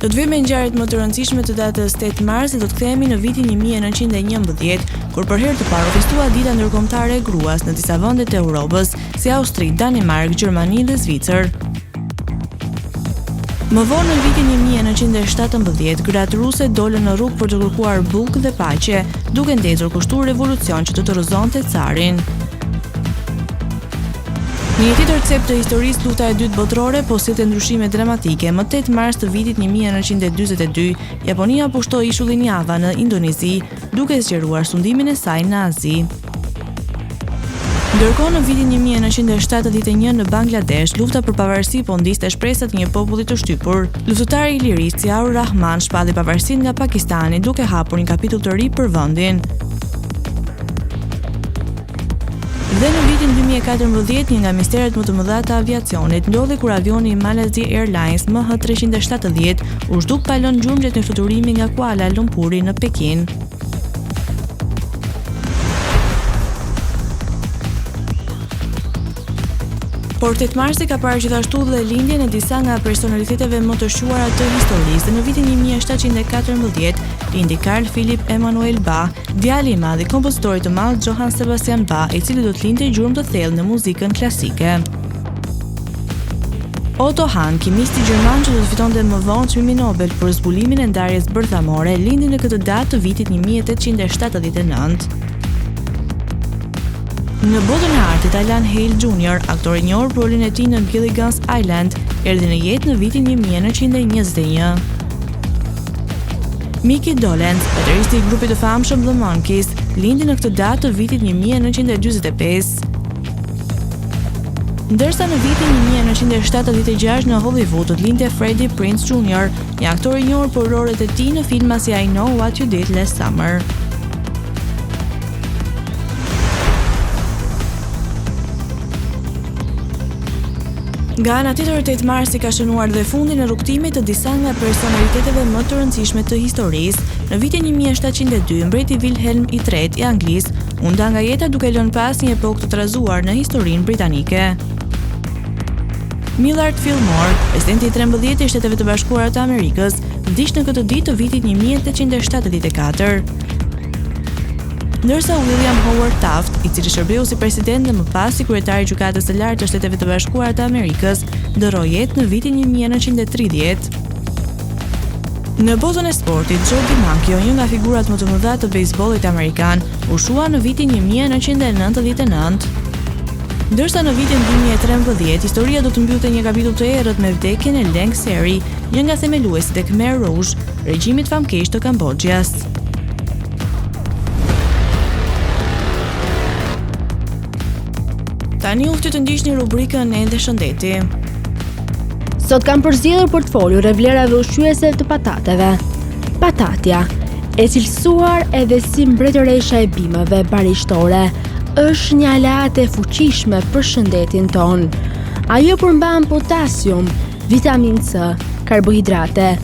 Do të vijojmë me ngjarjet më të rëndësishme të datës 8 mars dhe do të kthehemi në vitin 1911, kur për herë të parë u festua Dita Ndërkombëtare e Gruas në disa vende të Europës, si Austri, Danimarkë, Gjermani dhe Zvicër. Më vonë në vitin 1917, gratë ruse dolën në rrugë për të kërkuar bukë dhe paqe, duke ndezur kështu revolucion që do të rrëzonte carin. Në një tjetër cep të historisë, Lufta e Dytë Botërore po sillte ndryshime dramatike. Më 8 mars të vitit 1942, Japonia pushtoi ishullin Java në Indonezi, duke zgjeruar sundimin e saj në Azi. Ndërkohë në vitin 1971 në Bangladesh, lufta për pavarësi po ndizte shpresat e një populli të shtypur. Luftëtari i lirisë, Ziaur Rahman, shpalli pavarësinë nga Pakistani, duke hapur një kapitull të ri për vendin. Dhe në vitin 2014, një nga misteret më të mëdha të aviacionit ndodhi kur avioni i Malaysia Airlines MH370 u zhduk pa lënë gjurmë gjatë një fluturimi nga Kuala Lumpuri në Pekin. Por 8 marsi ka parë gjithashtu dhe lindjen e disa nga personaliteteve më të shquara të historisë dhe në vitin 1714 lindi Carl Philipp Emanuel Bach, Djali i madh i kompozitorit të madh Johann Sebastian Bach, i cili do të linte gjurmë të thellë në muzikën klasike. Otto Hahn, kimisti gjerman që do të fitonte më vonë çmimin Nobel për zbulimin e ndarjes bërthamore, lindi në këtë datë të vitit 1879. Në botën e artit, Alan Hale Jr., aktor i njohur për rolin e tij në Gilligan's Island, erdhi në jetë në vitin 1921. Mickey Dolenz, bateristi i grupit të famshëm The Monkees, lindi në këtë datë të vitit 1945. Ndërsa në vitin 1976 në Hollywood do të lindte Freddie Prinze Jr., një aktor i njohur për rolet e tij në filma si I Know What You Did Last Summer. Nga ana tjetër, 8 marsi ka shënuar dhe fundin e rrugëtimit të disa nga personaliteteve më të rëndësishme të historisë. Në vitin 1702, mbreti Wilhelm i III i Anglisë u nda nga jeta duke lënë pas një epokë të trazuar në historinë britanike. Millard Fillmore, presidenti i 13 i Shteteve të Bashkuara të Amerikës, vdiq në këtë ditë të vitit 1874. Ndërsa William Howard Taft, i cili shërbeu si president dhe më pas si kryetar i Gjykatës së Lartë të Shteteve të Bashkuara të Amerikës, ndërroi jetë në vitin 1930. Në botën e sportit, Joe DiMaggio, një nga figurat më të mëdha të bejsbollit amerikan, u shua në vitin 1999. Ndërsa në vitin 2013, historia do të mbyllte një kapitull të errët me vdekjen e Leng Sary, një nga themeluesit e Khmer Rouge, regjimit famëkeq të Kamboxhias. Tani ju ftoj të ndiqni rubrikën Edhe Shëndeti. Sot kam përzgjedhur për të folur rreth vlerave ushqyese të patateve. Patatja, e cilësuar edhe si mbretëresha e bimëve barishtore, është një aleate e fuqishme për shëndetin tonë. Ajo përmban potasium, vitaminë C, karbohidrate,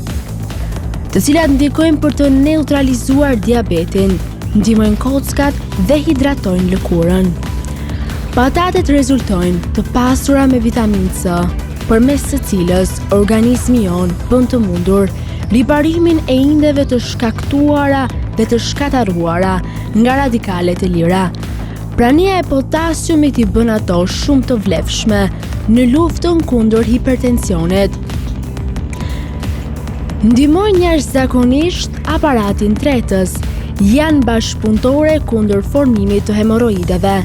të cilat ndikojnë për të neutralizuar diabetin, ndihmojnë kockat dhe hidratojnë lëkurën. Patatet rezultojnë të pasura me vitaminë C, përmes së cilës organizmi jonë bën të mundur riparimin e indeve të shkaktuara dhe të shkatërruara nga radikalet e lira. Prania e potasiumit i bën ato shumë të vlefshme në luftën kundër hipertensionit. Ndihmojnë jashtëzakonisht aparatin tretës, janë bashkëpunëtore kundër formimit të hemorroideve.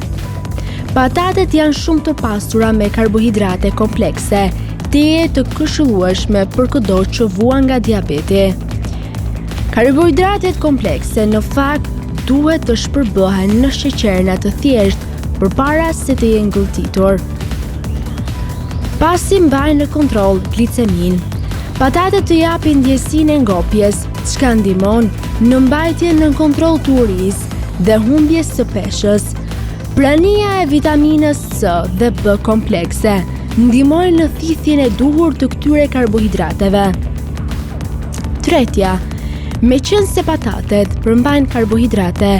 Patatet janë shumë të pasura me karbohidrate komplekse, tejet të këshillueshme për këdo që vuan nga diabeti. Karbohidratet komplekse në fakt duhet të shpërbëhen në sheqerna të thjeshtë përpara se të jenë gëlltitur. Pasi mbajnë në kontroll gliceminë, patatet të japin ndjesinë e ngopjes, çka ndihmon në mbajtjen nën kontroll të urisë dhe humbjes së peshës. Prania e vitaminës C dhe B komplekse ndihmojnë në thithjen e duhur të këtyre karbohidrateve. Tretja, meqenëse patatet përmbajnë karbohidrate,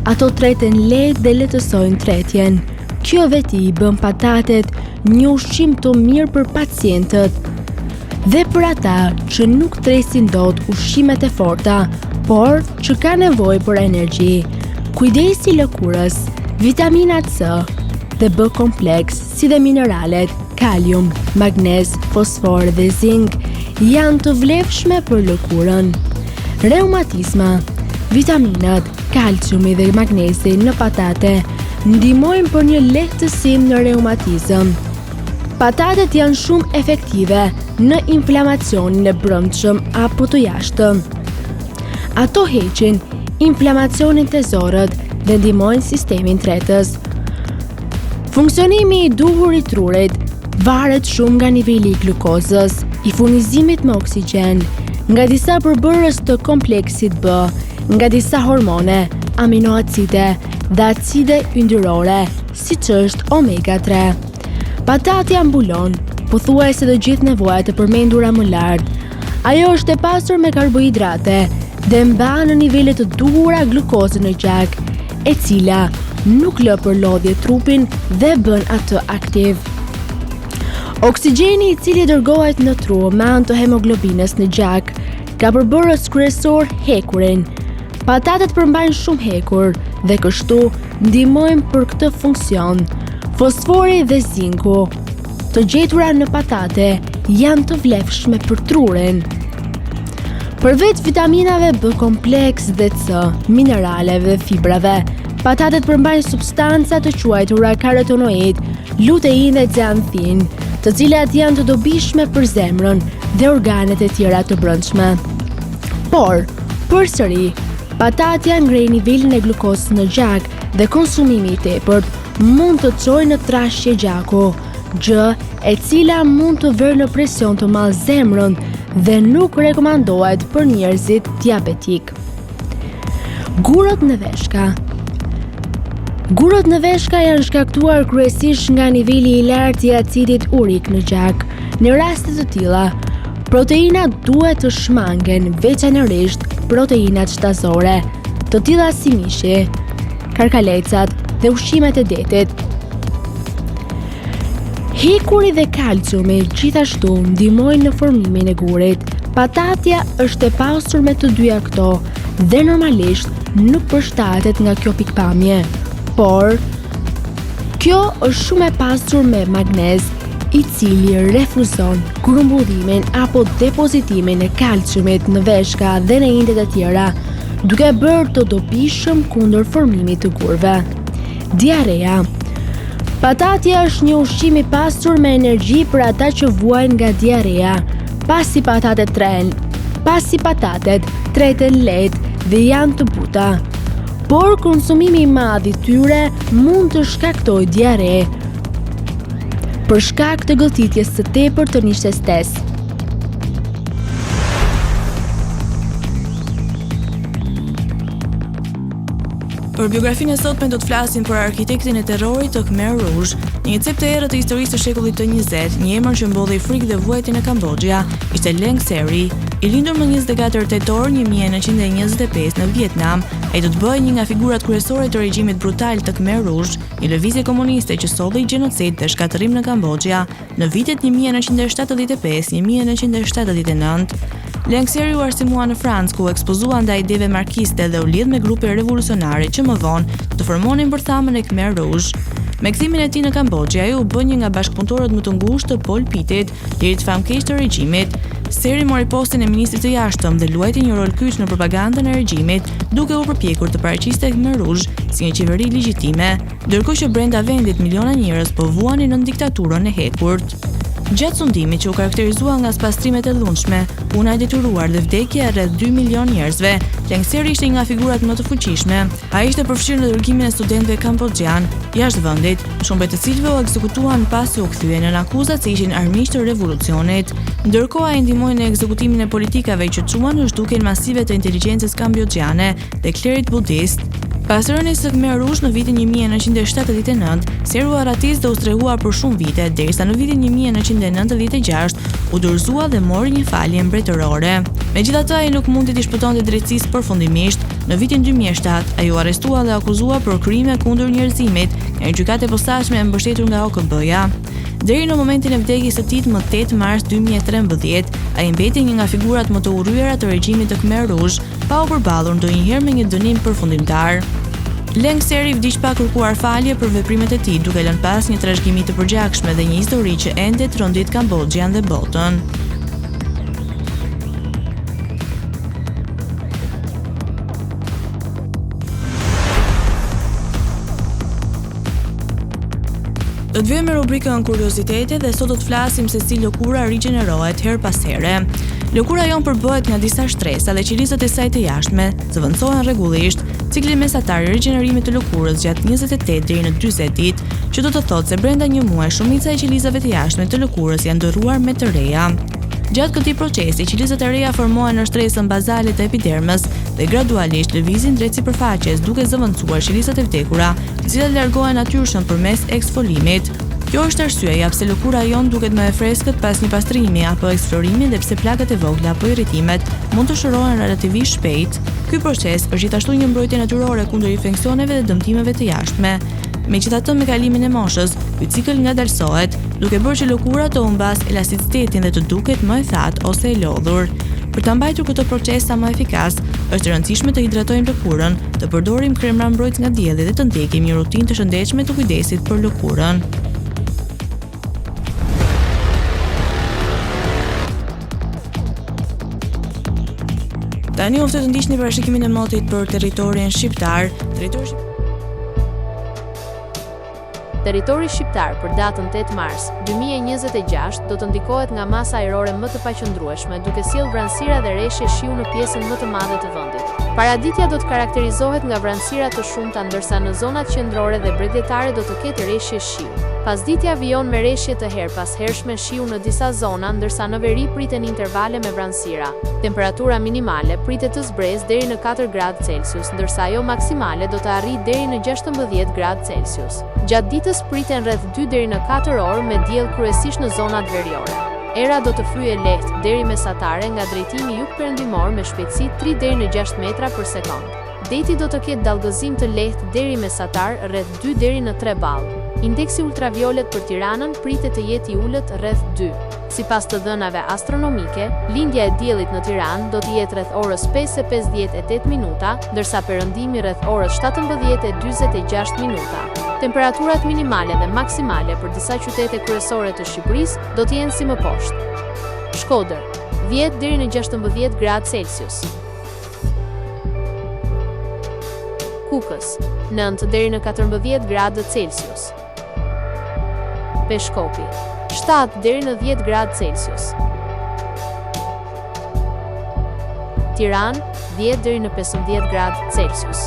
ato treten lehtë dhe lehtësojnë tretjen. Kjo veti i bën patatet një ushqim të mirë për pacientët. dhe për ata që nuk tresin dot ushqimet e forta, por që kanë nevojë për energji. Kujdesi i lëkurës, vitamina C dhe B kompleks, si dhe mineralet, kalium, magnez, fosfor dhe zink, janë të vlefshme për lëkurën. Reumatizma, vitaminat, kalciumi dhe magnezi në patate ndihmojnë për një lehtësim në reumatizëm. Patatet janë shumë efektive në inflamacionin e brendshëm apo të jashtëm. Ato heqin inflamacionin te zorrët dhe ndihmojnë sistemin tretës. Funksionimi i duhur i trurit varet shumë nga niveli i glukozës, i furnizimit me oksigjen, nga disa përbërës të kompleksit B, nga disa hormone, aminoacide dhe acide yndyrore, siç është omega 3. Patatja mbulon pothuajse të gjithë nevojat e përmendura më lart. Ajo është e pasur me karbohidrate dhe mban në nivele të duhura glukozën në gjak, e cila nuk lë për lodhje trupin dhe bën atë aktiv. Oksigjeni i cili dërgohet në tru me anë të hemoglobinës në gjak, ka përbërës kryesor hekurin. Patatet përmbajnë shumë hekur dhe kështu ndihmojnë për këtë funksion. Fosfori dhe zinku, të gjetura në patate, janë të vlefshme për trurin. Përveç vitaminave B kompleks dhe C, mineraleve dhe fibrave, patatet përmbajnë substanca të quajtura karotenoid, lutein dhe zeanthin, të cilat janë të dobishme për zemrën dhe organet e tjera të brendshme. Por, përsëri, patatja ngre nivelin e glukozës në gjak dhe konsumimi i tepërt mund të çojë në trashje gjaku, gjë e cila mund të vërë në presion të madh zemrën dhe nuk rekomandohet për njerëzit diabetikë. Gurët në veshka Gurët në veshka janë shkaktuar kryesisht nga niveli i lartë i acidit urik në gjak. Në raste të tilla, proteinat duhet të shmangen, veçanërisht proteinat shtazore, të tilla si mishi, karkalecat dhe ushqimet e detit. Hekuri dhe kalciumi gjithashtu ndihmojnë në formimin e gurit. Patatja është e pasur me të dyja këto dhe normalisht nuk përshtatet nga kjo pikëpamje. Por, kjo është shumë e pasur me magnez, i cili refuzon grumbullimin apo depozitimin e kalciumit në veshka dhe në indet e tjera, duke bërë të dobishëm kundër formimit të gurëve. Diarrea Patatja është një ushqim i pasur me energji për ata që vuajnë nga diarrea, pasi patatet tren, pasi patatet treten lehtë dhe janë të buta. Por konsumimi i madh i tyre mund të shkaktojë diarre për shkak të gëlltitjes së tepërt të nishestesë. Për biografinë e sotme do të flasim për arkitektin e terrorit të Khmer Rouge, në një cep të errët të historisë së shekullit të 20, një emër që mbolli frikë dhe vuajtje në Kamboxhia, ishte Leng Sary. I lindur më 24 tetor 1925 në Vietnam, ai do të bëhej një nga figurat kryesore të regjimit brutal të Khmer Rouge, një lëvizje komuniste që solli gjenocid dhe shkatërrim në Kamboxhia në vitet 1975-1979. Leng Sary u arsimua në Francë, ku u ekspozua ndaj ideve marksiste dhe u lidh me grupe revolucionare që më vonë të formonin bërthamën e Khmer Rouge. Me kthimin e tij në Kamboxhë, ai u bë një nga bashkëpunëtorët më të ngushtë të Pol Pitit, liderit famëkeq të regjimit. Sary mori postin e ministrit të jashtëm dhe luajti një rol kyç në propagandën e regjimit, duke u përpjekur të paraqiste Khmer Rouge si një qeveri legjitime. Ndërkohë që brenda vendit miliona njerëz po vuanin nën diktaturën e hekurt. Gjatë sundimit që u karakterizua nga spastrimet e dhunshme, puna e detyruar dhe vdekja e rreth 2 milionë njerëzve, Leng Sary ishte një nga figurat më të fuqishme. Ai ishte përfshirë në dërgimin e studentëve kamboxhianë jashtë vendit, shumë prej të cilëve u ekzekutuan pasi u kthyen nën akuzat se ishin armiq të revolucionit. Ndërkohë ai ndihmoi në ekzekutimin e politikave që çuan në zhdukjen masive të inteligjencës kamboxhiane dhe klerit budist. Pas rënies së Khmer Rouge në vitin 1979, Sary u arratis dhe u strehua për shumë vite, derisa në vitin 1996 u dorëzua dhe mori një falje mbretërore. Megjithatë, ai nuk mundi t'i shpëtonte drejtësisë përfundimisht. Në vitin 2007, ai u arrestua dhe akuzua për krime kundër njerëzimit nga një gjykatë e posaçme e mbështetur nga OKB-ja. Deri në momentin e vdekjes së tij më 8 mars 2013, ai mbeti një nga figurat më të urryera të regjimit të Khmer Rouge, pa u përballur ndonjëherë me një dënim përfundimtar. Leng Sary vdiq pa kërkuar falje për veprimet e tij, duke lënë pas një trashëgimi të përgjakshme dhe një histori që ende trondit Kamboxhian dhe botën. Do të vijojmë me rubrikën Kuriozitete dhe sot do të flasim se si lëkura rigjenerohet herë pas here. Lëkura jonë përbëhet nga disa shtresa dhe qelizat e saj të jashtme zëvendësohen rregullisht. Cikli mesatar i rigjenerimit të lëkurës zgjat 28 deri në 40 ditë, që do të thotë se brenda një muaji shumica e qelizave të jashtme të lëkurës janë ndërruar me të reja. Gjatë këtij procesi, qelizat e reja formohen në shtresën bazale të epidermës dhe gradualisht lëvizin drejt sipërfaqes, duke zëvendësuar qelizat e vdekura, të cilat largohen natyrshëm përmes eksfolimit. Kjo është arsyeja pse lëkura jonë duket më e freskët pas një pastrimi apo eksflorimi dhe pse plagët e vogla apo irritimet mund të shërohen relativisht shpejt. Ky proces është gjithashtu një mbrojtje natyrore kundër infeksioneve dhe dëmtimeve të jashtme. Megjithatë, me kalimin e moshës, ky cikël ngadalësohet, duke bërë që lëkura të humbasë elasticitetin dhe të duket më e thatë ose e lodhur. Për ta mbajtur këtë proces sa më efikas, është e rëndësishme të hidratojmë lëkurën, të përdorim kremra mbrojtës nga dielli dhe të ndjekim një rutinë të shëndetshme të kujdesit për lëkurën. Tani ju ftoj të ndiqni parashikimin e motit për territorin shqiptar. Territori Territori shqiptar për datën 8 mars 2026 do të ndikohet nga masa ajrore më të paqëndrueshme, duke sjellë vranësira dhe reshje shiu në pjesën më të madhe të vendit. Paraditja do të karakterizohet nga vranësira të shumta ndërsa në zonat qendrore dhe bregdetare do të ketë reshje shiu. Pasditja vijon me reshje të herëpashershme shiu në disa zona ndërsa në veri priten intervale me vranësira. Temperatura minimale pritet të zbresë deri në katër gradë Celsius, ndërsa ajo maksimale do të arrijë deri në 16 gradë Celsius. Gjatë ditës priten rreth dy deri në katër orë me diell kryesisht në zonat veriore. Era do të fryjë lehtë deri mesatare nga drejtimi jugperëndimor me shpejtësi tri deri në gjashtë metra për sekondë. Deti do të ketë dallgëzim të lehtë deri mesatar rreth dy deri në tre ballë. Indeksi ultraviolet për Tiranën pritet të jetë i ulët rreth dy. Sipas të dhënave astronomike, lindja e diellit në Tiranë do të jetë rreth orës 5:58 minuta, ndërsa perëndimi rreth orës 17:46 minuta. Temperaturat minimale dhe maksimale për disa qytete kryesore të Shqipërisë do të jenë si më poshtë. Shkodër, 10 deri në 16 gradë Celsius. Kukës, 9 deri në 14 gradë Celsius. Peshkopi, 7 deri në 10 gradë Celsius. Tiranë, 10 deri në 15 gradë Celsius.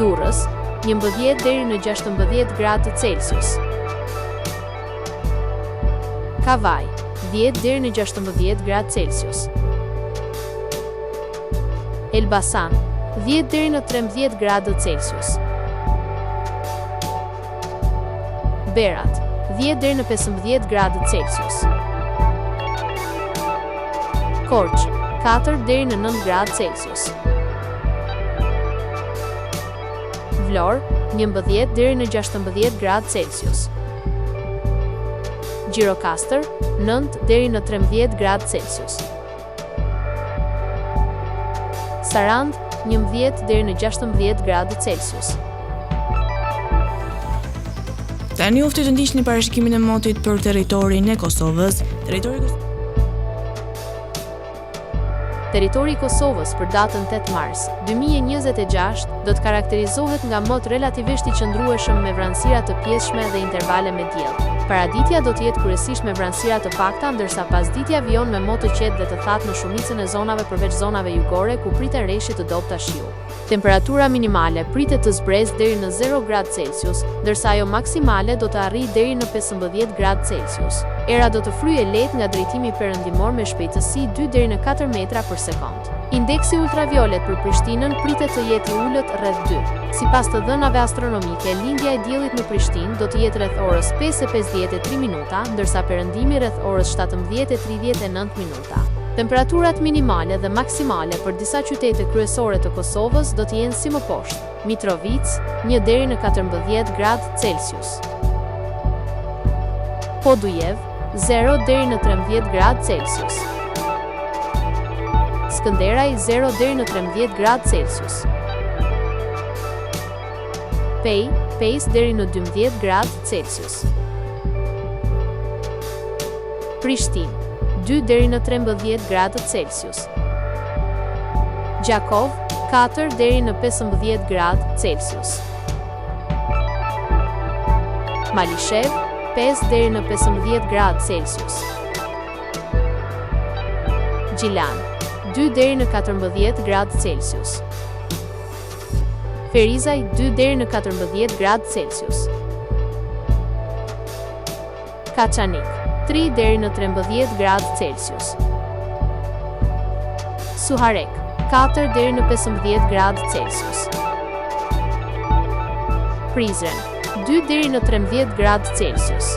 Durrës, 11 deri në 16 gradë Celsius. Kavajë, 10 deri në 16 gradë Celsius. Elbasan, 10 deri në 13 gradë Celsius. Berat, 10 deri në 15 gradë Celsius. Korçë, 4 deri në 9 gradë Celsius. Vlorë, 11 deri në 16 gradë Celsius. Gjirokastër, 9 deri në 13 gradë Celsius. Sarandë, 11 deri në 16 gradë Celsius. Tani ju ftoj të ndiqni parashikimin e motit për territorin e Kosovës. Territori Territori i Kosovës për datën 8 mars 2026 do të karakterizohet nga mot relativisht i qëndrueshëm me vranësira të pjesshme dhe intervale me diell. Paraditja do të jetë kryesisht me vranësira të pakta, ndërsa pasditja vijon me mot të qetë dhe të thatë në shumicën e zonave përveç zonave jugore ku priten reshje të dobëta shiu. Temperatura minimale pritet të zbresë deri në zero gradë Celsius, ndërsa ajo maksimale do të arrijë deri në 15 gradë Celsius. Era do të fryjë lehtë nga drejtimi perëndimor me shpejtësi dy deri në katër metra për sekondë. Indeksi ultraviolet për Prishtinën pritet të jetë i ulët rreth dy. Sipas të dhënave astronomike, lindja e diellit në Prishtinë do të jetë rreth orës 5:53 minuta, ndërsa perëndimi rreth orës 17:39 minuta. Temperaturat minimale dhe maksimale për disa qytete kryesore të Kosovës do të jenë si më poshtë, Mitrovicë, një deri në 14 gradë Celsius. Podujevë, 0 deri në 13 gradë Celsius. Skënderaj, 0 deri në 13 gradë Celsius. Pejë, 5 deri në 12 gradë Celsius. Prishtinë, 2 deri në 13 gradë Celsius. Gjakovë, 4 deri në 15 gradë Celsius. Malishevë, 5 deri në 15 gradë Celsius. Gjilan, 2 deri në 14 gradë Celsius. Ferizaj, 2 deri në 14 gradë Celsius. Kaçanik, 3 deri në 13 gradë Celsius. Suharekë, 4 deri në 15 gradë Celsius. Prizren, 2 deri në 13 gradë Celsius.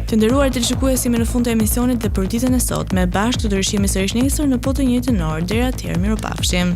Të nderuar teleshikues, jemi në fund të emisionit dhe për ditën e sotme, bashkë do të rishihemi sërish nesër në po të njëjtën orë. Deri atëherë, mirupafshim.